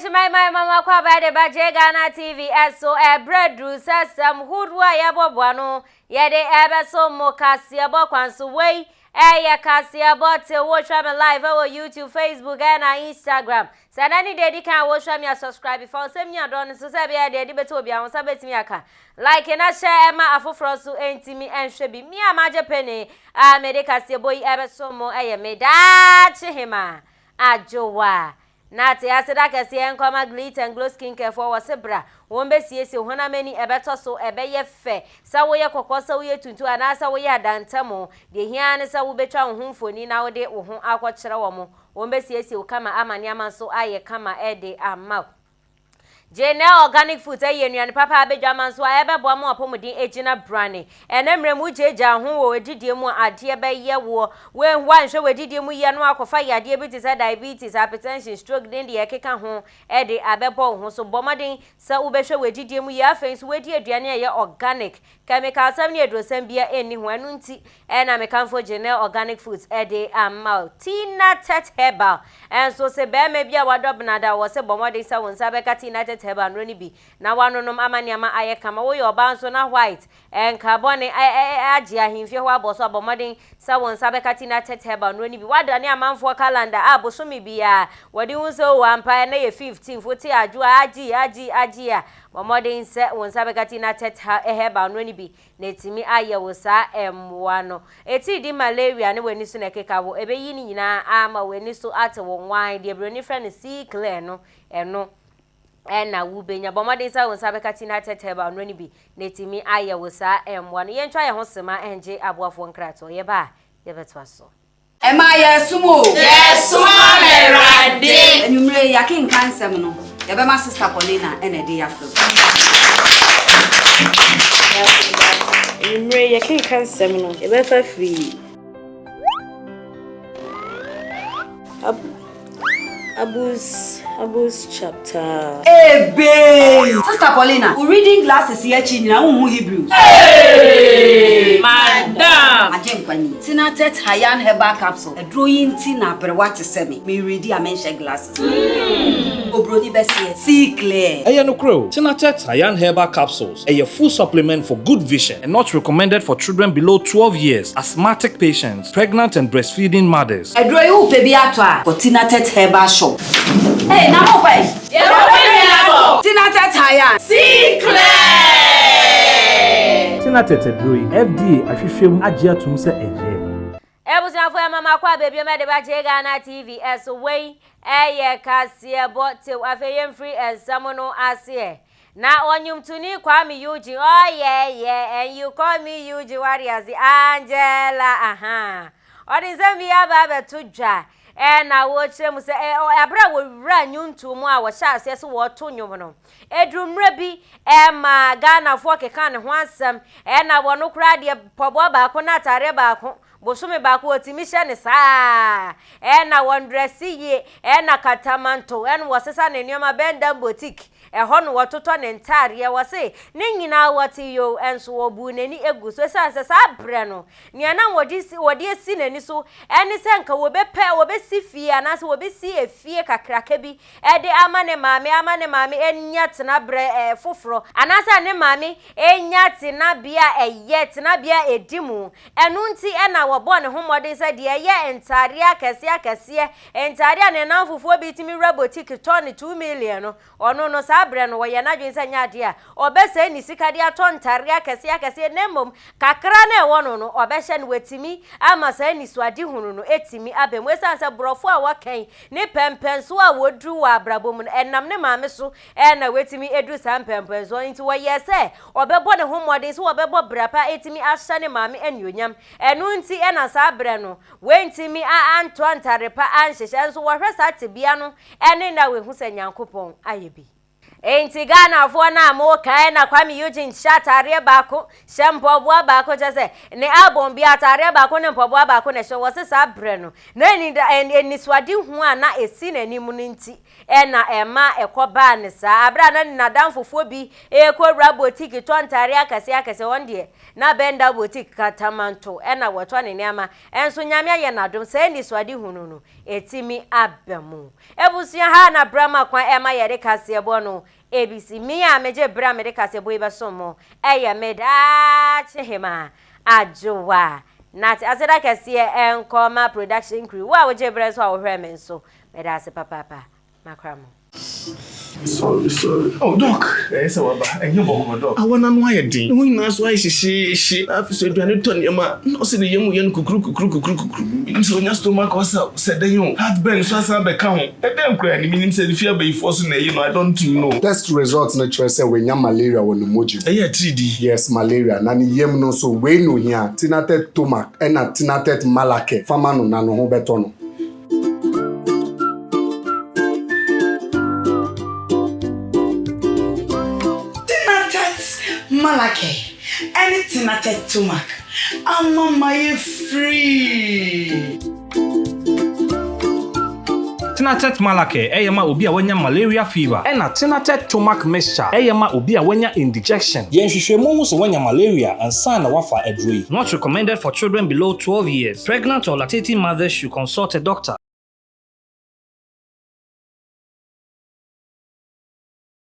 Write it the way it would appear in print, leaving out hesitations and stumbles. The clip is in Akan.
Adehyeman man ma mo akwaaba de ba Gye Ghana TV so. Ɛberɛ duru sɛ sɛm hodoɔ a yɛboaboa no yɛde ɛbɛso mo kaseɛbɔ kwan so. Wei ɛyɛ kaseɛbɔ te wohwɛ me live ɛwɔ YouTube, Facebook ɛna Instagram. Sɛ ɛnɛ ne deɛ edi kan a wohwɛ me a subscribe fa ɔsɛm nyi adɔ no so sɛ ɛbɛyɛ deɛ ɛde bɛto obi a wo nsa bɛtumi aka. Like na hyɛ ɛma afoforɔ nso ntumi nhwɛ bi. Me a magye pene a mede kaseɛbɔ yi ɛbɛso mo ɛyɛ me Daakye Hema Adwowa. Na te aseda kɛseɛ nkɔma Glit and Glow Skincare foɔ wɔ se bra wɔn bɛsiesie wo honam ani ɛbɛtɔ so ɛbɛyɛ fɛ sɛ woyɛ kɔkɔɔ sɛ woyɛ tuntum anaasɛ woyɛ adantamu deɛ ɛhia ara ne sɛ wobɛtwa wo ho mfoni na wode wo ho akɔkyerɛ wɔn wɔn bɛsiesie wo kama ama nneɛma nso ayɛ kama de ama wo. Gye Nell Organic Foods yɛ nnuane papa a abɛdwa nso a ɛbɛboa ma w'apɔmuden agyina brane. Ɛnnɛ mmerɛ mu wogyaagyaa ho wɔ w'adidie mu a adeɛ bɛyɛ woɔ. Woanhwɛ w'adidie mu yie a na woakɔfa yadeɛ bi te sɛ diabetes, hypertension, stroke ne deɛ ɛkeka ho de abɛbɔ wo ho so. Bɔ mmɔden sɛ wobɛhwɛ w'adidie mu yie. Afei nso woadi aduane a ɛyɛ organic. Kɛmikalsɛm ne adurosɛm biara nni ho. Ɛno nti na mekamfo Genel Organic Foods de ama wo. Tina Tet Herbal nso se barima bi a wadɔ benada wɔ se bɔ mmɔden sɛ wo nsa bɛka Tina Tet Herbal nnuro no bi na woanonom ama nneɛma ayɛ kama. Woyɛ ɔbaa nso na white nka bɔne agye ahemfie hɔ abɔ so a, bɔ mmɔden sɛ wo nsa bɛka Tina Tet Herbal nnuro no bi. Woadane amanfoɔ calendar a bosome biara wɔde hu sɛ oh ampa ɛnnɛ yɛ 15th, wote adwoa agye agye agye a, Bɔ mmɔden sɛ wo nsa bɛka tea na tɛt herbal nnuro no bi na atumi ayɛ wo saa mmoa no. Atiridii malaria ne w'ani so na ɛkeka wo, ɛbɛyi ne nyinaa ama w'ani so ate wo nwann, deɛ buroni frɛ no see clear no, ɛno na wobɛnya. Bɔ mmɔden sɛ wo nsa bɛka tea na tɛt herbal nnuro no bi na atumi ayɛ wo saa mmoa no. Yɛntwa yɛn ho sema ngye aboafoɔ nkratoɔ, yɛba a yɛbɛtoa so. Ɛmaa yɛresom o. Yɛresom ama Awurade. Anwummere yi, yɛakenkan nsɛm no, yɛbɛma Sista Paulina na ɛde yɛafa mu. Anwummere yi, yɛkenkan nsɛm no, yɛbɛfa firi Abus Abus chapter. Ebei! Sister Paulina, wo reading glasses yi akyi nyinaa wonhu Hebrews. Hey! Madam! Agye nkwa ni. Tinatet Hayan Herbal Capsule, aduro yi nti na aberewa te sɛ me, me readi a menhyɛ glasses. Obroni bɛseɛ, see clear. Ɛyɛ nokorɛ o, Tinatet Hayan Herbal Capsules ɛyɛ full supplement for good vision and not recommended for children below 12 years, asthmatic patients, pregnant and breastfeeding mothers. Aduro yi wopɛ bi atɔ a, kɔ Tinatet Herbal Shop. Hey, na mo kɔ ɛ? Yɛkɔ pɛ bi atɔ. Tinatet Hayan. See clear! Tinatet aduro yi, FDA ahwehwɛ mu agye atum sɛ ɛyɛ. Abusuafo ɛma makɔ aba biom ɛde ba Gye Ghana TV ɛso wei ɛyɛ kaseɛbɔ tew afei yɛmfiri nsɛm no aseɛ Na ɔnwomtoni Kwame Eugene, oh yeah yeah, and you call me Eugene, wate ase, Angela, ahaa. Ɔde nsɛm bi aba abɛto dwa, ɛna wɔkyerɛ mu sɛ, ɛ, abere a wɔwura nnwontoɔ mu a wɔhyɛ aseɛ sɛ wɔreto nnwom no, ɛduru mmerɛ bi, ɛma Ghanafoɔ keka ne ho asɛm, ɛna wɔn koraa deɛ pɔboa baako ne ataadeɛ baako, Bosome baako wɔtumi hyɛ no saa ɛna wɔn drɛse yie ɛna katamanto ɛna wɔsesa ne nneɛma Bendam boutique ɛhɔ no wɔtotɔ ne ntaadeɛ wɔse ne nyinaa wɔte yoo ɛnso wɔbuu n'ani egu so ɛsiane sɛ saa berɛ no nea na wɔde si wɔde asi n'ani so ɛne sɛ nka wɔbɛpɛ wɔbɛsi fie anaasɛ wɔbɛsi efie kakraka bi ɛde ama ne maame ama ne maame anya tenaberɛ ɛɛ foforɔ anaasɛ ne maame anya tenabea a ɛyɛ tenabea a ɛdi mu Ɛno nti na wɔbɔɔ ne ho mmɔden sɛ deɛ ɛyɛ ntaadeɛ akɛseɛ akɛseɛ, ntaadeɛ a ne nnamfofoɔ bi tumi wura boutique tɔ no 2 million no, ɔno no saa berɛ no ɔyɛɛ n'adwene sɛ ɛnyɛ adeɛ a ɔbɛsɛe ne sika de atɔ ntaadeɛ akɛseɛ akɛseɛ na mmom kakra no a ɛwɔ no no ɔbɛhyɛ no watumi ama saa anisoadehunu no atumi aba mu. Ɛsiane sɛ borɔfo a wɔka yi ne pɛmpɛnsoɔ a wɔduru wɔ abrabɔ mu no ɛnam ne maame so na watumi aduru saa mpɛmpɛnsoɔ nti wɔyɛɛ sɛ Ɔbɛbɔ ne ho mmɔden sɛ ɔbɛbɔ bra pa atumi ahyɛ ne maame anuonyam. Ɛno nti na saa berɛ no, wantumi antoa ntade pa anhyehyɛ. Nso wɔhwɛ saa tebea no ne nnɛ a wɔahu sɛ Nyankopɔn ayɛ bi. Enti Ghanafoɔ no a mokae na Kwame Eugene hyɛ ataareɛ baako, hyɛ mpɔboa baako, kyerɛ sɛ ne album biara ataareɛ baako ne mpɔboa baako na ɛhyɛ, wɔse saa berɛ no na anisoadehu a na ɛsi n'anim no nti na ɛma ɛkɔbaa no saa. Berɛ a na n'adamfofoɔ bi rekɔwura boutique tɔ ntaareɛ akɛseɛ akɛseɛ, wɔn deɛ na Benda boutique katamanto na wɔtɔ ne nneɛma, nso Nyame ayɛ no adom saa anisoadehunu no ɛtumi aba mu. Abusua ha na bra ma kwan ɛma yɛde kaseɛbɔ no ɛbisi. Me a megye berɛ a mede kaseɛbɔ yi bɛsom mo ɛyɛ me daakye hemaa Adwoa Nate. Aseda kɛseɛ ɛnkɔ ma production crew. Wo a wogye berɛ nso a wohwɛɛ me nso meda ase papaapa. Makra mo. Sorry sorry. Oh doc, ɛyɛ sɛ waba. Ɛnyɛ bɔkɔɔ doc. Awɔ no ano ayɛ den. Ne ho nyinaa so ayɛ hyehyeehye. Na afei so aduane tɔ nneɛma a, na ɔsɛ ne yam yɛ no kukuru kukuru kukuru kukuru. Menim sɛ onya stomach ulcer o, sɛ dɛn o. Heartburn nso asan abɛka ho. Ɛdɛn koraa ni? Menim sɛ ne fie abayifoɔ so na ɛyi no, I don't know. Test result no kyerɛ sɛ wanya malaria wɔ ne mogya mu. Ɛyɛ atiridii. Yes, malaria. Na ne yam no nso, wei na ohia, Tinatet Tomac ɛna Tinatet Malake fa ma no na ne ho bɛtɔ no. Tinatet Malake ɛne Tinatet Tomac ama mayɛ free. Tinatet Malake yɛ ma obi a wanya malaria fever ɛna Tinatet Tomac Mixture yɛ ma obi a wanya indigestion. Yɛ nhwehwɛmu hu sɛ woanya malaria ansa na woafa aduro yi. Not recommended for children below 12 years. Pregnant or lactating mothers should consult a doctor.